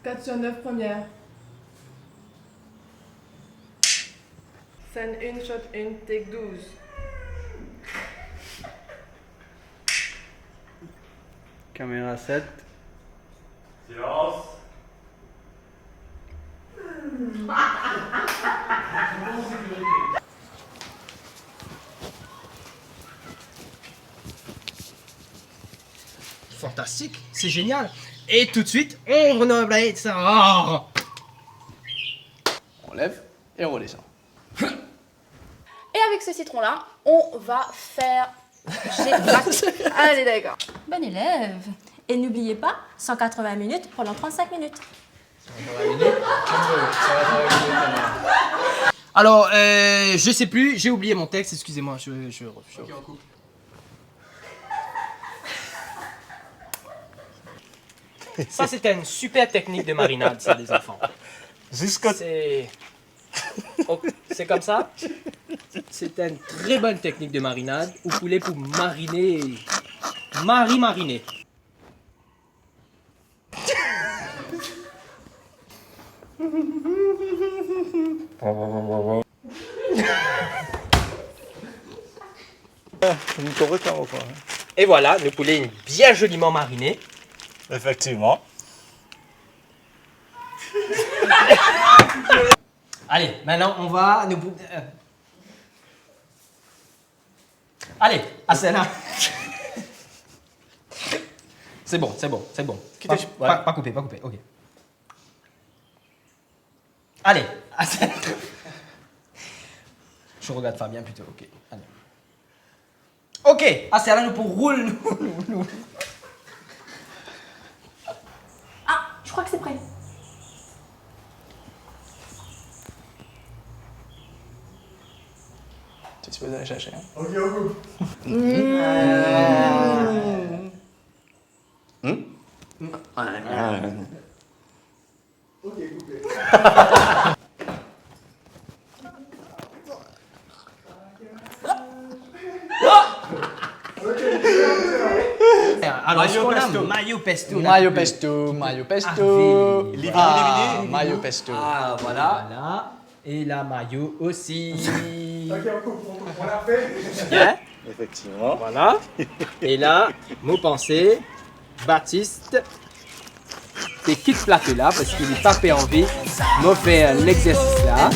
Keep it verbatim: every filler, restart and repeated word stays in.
Quatre sur neuf, première. Scène un, shot un, take douze. Caméra sept. Silence. Fantastique, c'est génial. Et tout de suite, on renomme ça. On lève et on redescend. Et avec ce citron-là, on va faire... J'ai raté. Allez, d'accord. Bon élève. Et n'oubliez pas, cent quatre-vingts minutes pendant trente-cinq minutes. Alors, euh, je sais plus, j'ai oublié mon texte, excusez-moi, je, je, je... Ok, on coupe. Ça, c'est une super technique de marinade, ça, les enfants. Jusqu'à... C'est, oh, c'est comme ça. C'est une très bonne technique de marinade. Ou poule pou marine. Mari marine. Une correcte, hein, quoi. Et voilà, nou poule bien joliment mariné. Effectivement. Allez, maintenant on va nous... euh, allez, assez là. C'est bon, c'est bon, c'est bon. Pas, ouais, pas, pas coupé, pas coupé, ok. Allez, assez. Je regarde Fabien plutôt, ok. Allez. Ok, assez là, nou pou roule, nou, nou, nou. Ah, je crois que c'est prêt. T'es supposé aller chercher, hein. Ok, on coupe. Hmm? Ouais. Alors, mayo pesto. Mayo pesto, mayo pesto. Ah, mayo pesto. Ah, voilà. Voilà. Et la mayo aussi. Ok, on coupe, on coupe, on la fait. Bien. Effectivement. Voilà. Et là, mo panse, Baptiste, te kit plato la, parski li pa pe anvi mo fer lexersis la.